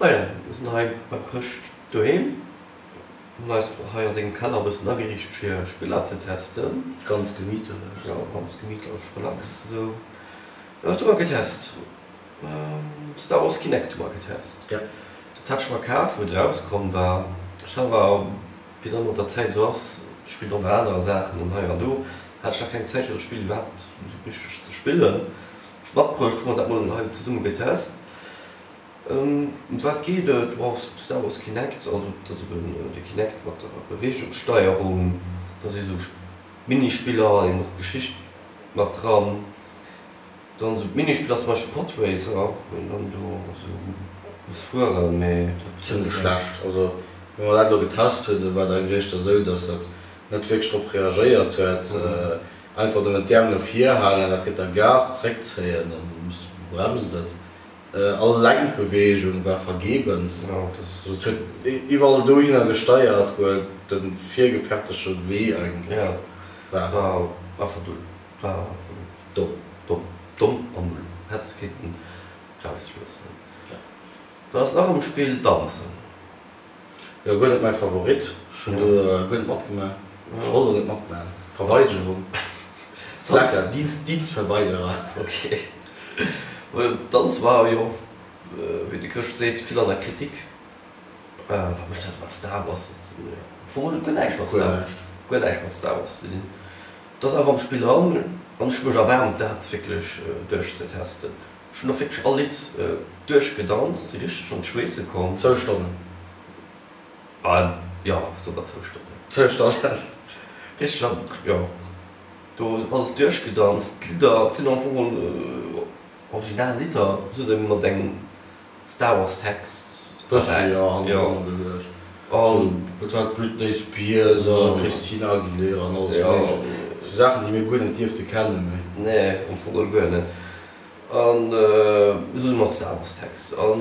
Majo, mir sinn hei beim Chrëscht doheem, hunn eis hei a sengem Keller e bëssen ageriicht fir Spiller ze testen. Ganz gemitterlech. Jo, ganz gemitterlech, relax esou. Jo, wat hu mer getest? Star Wars Kinect hu mer getest. Jo. Dat hat ech mer kaf wou et erauskomm war. Ech hat awer, wéi dann mat der Zäit esou ass, spillt och nach aner Saachen an hei an do, hat ech nach keng Zäit fir dat Spill iwwerhaapt esou richteg ze spillen. Ech matbruecht, hu mer dat mol hei zesumme getest. Ëm wat geet et? Bon, Star Wars Kinect, also et ass eben de Kinect mat der Beweegungssteierung, da si sou Minispiller, eben och Geschicht mat dran. Dann sou d'Minispiller, zum Beispill Podracer, wou een dann do sou muss fueren, mee dat. Zimlech schlecht. Also wéi mer dat elo getest hunn, do war et eigentlech éischter esou, dass dat net wierklech drop reagéiert huet. Einfach nëmmen d'Äerm no vir halen, dat gëtt da Gas, zréckzéien, dann bremst et. All Lenkbeweegung war vergebens. Also et huet iwwerall dohinner gesteiert, wou et de virgefertege Wee eigentlech war. War einfach war domm. Domm, domm an null. Hätt se kéinten rausloossen. Wat ass nach am Spill? Danzen. Jo, guer net mäi Favorit. Ech hunn do guer net matgemaach. Ech wollt och net matmaachen. Verweigerung. Slacker, Dienstverweigerer. Ok. Danz war jo, wéi de Chrëscht seet, vill an der Kritik. Wat mécht dat mat Star Wars ze dinn? Am Fong huet et guer näischt mat Star Wars, guer näischt mat Star Wars ze dinn. Et ass awer am Spill dran an ech hu mech erbaarmt, dat wierklech duerchzetesten. Ech hunn och wierklech all Lidd duerchgedanzt, si richteg an d'Schweesse komm. Zwou Stonnen. Ah jo, soe mer zwou Stonnen. Zwou Stonnen. Richteg an, jo, do alles duerchgedanzt. D'Lidder, et sinn am Fong original Lidder, just eben mat engem Star Wars Text derbäi. Bëssi, jo, hannendrun geluecht. Sou, wat war et, Britney Spears a Christina Aguilera an alles Méiglecht. Sou Saachen, déi mir guer net dierfte kennen, mee. Nee, am Fong guer net. An esou mat Star Wars Text an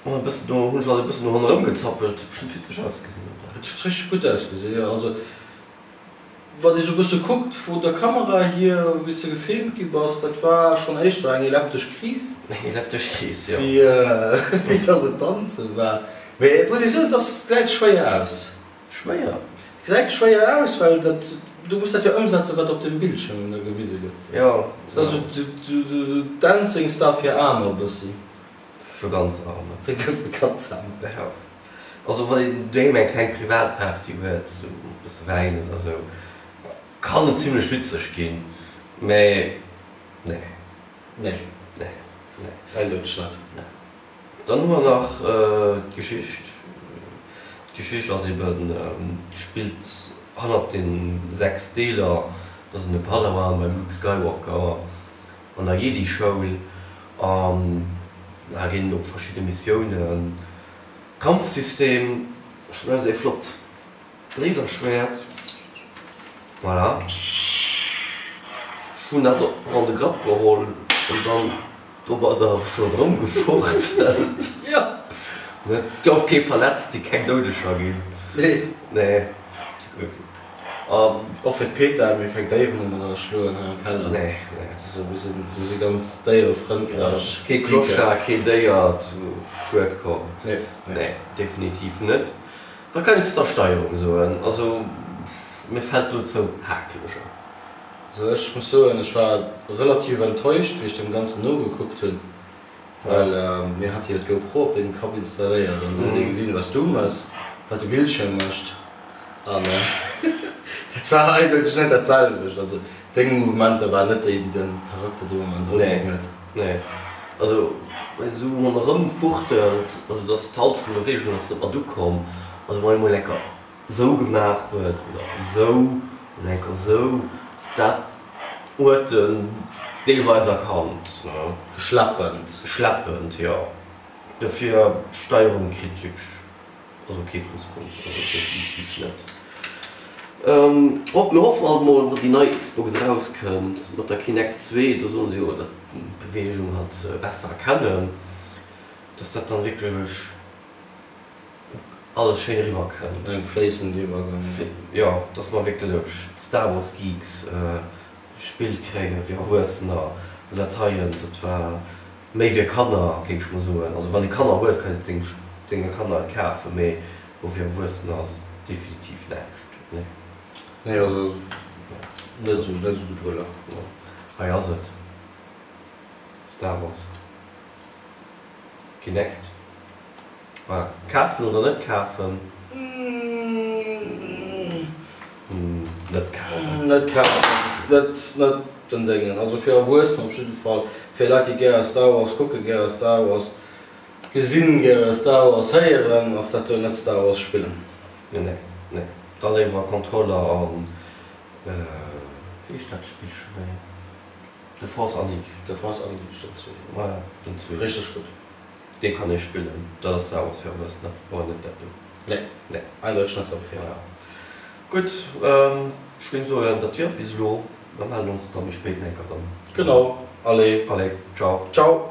e bëssen do hunn ech alt e bëssen do ronderëm gezappelt. Huet bestëmmt witzeg ausgesinn, oder? Et huet richteg gutt ausgesinn, jo. Also wann ee sou e bësse kuckt vun der Kamera hier, wéi s de gefilmt gi bass, dat war schonn éischter eng eleptesch Kris. Eng eleptesch Kris, jo. Wéi dass et Danze war. Mee et muss ee soen, et ass, gesäit schwéier aus. Schwéier? Gesäit schwéier aus, well dat, du muss dat jo ëmsetzen, wat op dem Bildschirm da gewise gëtt. Jo. Dat ass esou Dancing Star fir Aarmer e bëssi. Fir ganz Aarmer. Fir ganz Aarmer. Jo. Also wann een doheem eng kleng Privatparty huet, sou mat bësse Wäin oder sou, kann et zimlech witzeg ginn, mä nee. Nee. Nee, nee. Eindeutig net. Nee. Dann hu mer nach d'Geschicht. D'Geschicht ass eben, spillt hannert den 6 Deeler, dat ass e Padawan beim Luke Skywalker an der Jedi-Schoul an da geet en op verschidde Missiounen. Kampfsystem, ech hunn also ee flott Laserschwäert, voilà, ech hunn dat och an de Grapp geholl an dann domadder e bësse ronderëm gefuchtelt. Jo. Et gouf kee verletzt, si keng Doudeger ginn. Nee. Nee. An. Och fir d'PETA, mir keng Déieren domadder erschloen hei am Keller. Nee, nee. Also mir sinn, mir si ganz déierefrëndlech. Kee Clochard, keen Déier zu Schued komm. Nee, nee. Nee, definitiv net. Wat kann een zu der Steierung soen? Also mir fällt dozou hakeleg an. Also ech muss soen, ech war relativ enttäuscht wéi ech deem Ganzen nogekuckt hunn, well mir hate jo d'GoPro op dengem Kapp installéiert an do huet ee gesinn wat s du mëss, wat de Bildschierm mécht an dat war eigentlech net dat selwecht. Also deng Mouvementer waren net déi, déi de Charakter dee Moment erëmginn huet. Nee, also esou ronderëm fuchtelt, also dass d'Halt vun der Beweegung ass net mat ukomm. Also wann ee mol enker esou gemaach huet oder esou oder enker esou, dat huet en deelweis erkannt, ne. Schleppend. Schleppend, jo. Dofir Steierung kritt wierklech. Also kee Pluspunkt, also definitiv net. Mir hoffen alt mol wann déi nei Xbox erauskënnt mat der Kinect 2, do soen se jo datt d'Beweegung halt besser erkennen, datt dat dann wierklech alles schéin eriwwer kënnt. Eng fléissend Iwwergang. Jo, datt mer wierklech d'Star Wars Geeks Spill kréien fir Erwuessener, well dat heien, dat war. Méi fir Kanner, géing ech mol soen. Also wann ee Kanner huet, kann een et senge Kanner et kafen, mee lo fir Erwuessener ass et definitiv näischt, nee. Nee, also net esou, net esou de Brüller. Hei ass et, Star Wars Kinect. Voilà. Kafen oder net kafen? Net kafen. Net kafen. Net, net den Déngen. Also fir Erwuessener op jidde Fall. Fir Leit, déi gäre Star Wars kucken, gäre Star Wars gesinn, gäre Star Wars héieren, ass dat do net Star Wars spillen. Nee, nee, nee. Da léiwer Controller an, wéi heescht dat Spill scho wéi? The Force Unleashed. The Force Unleashed, den zwee. Voilà, den zwee. Richteg gutt. Dee kann ee spillen, dat ass Star Wars fir Erwuessener, awer net dat do. Nee, Nee. Eindeutig net ze empfehlen. Voilà. Gutt, ech géing soen, dat wier et bis elo. Mer mellen ons da méi spéit nach eng Kéier erëm. Genau, allez. Allez, ciao. Ciao.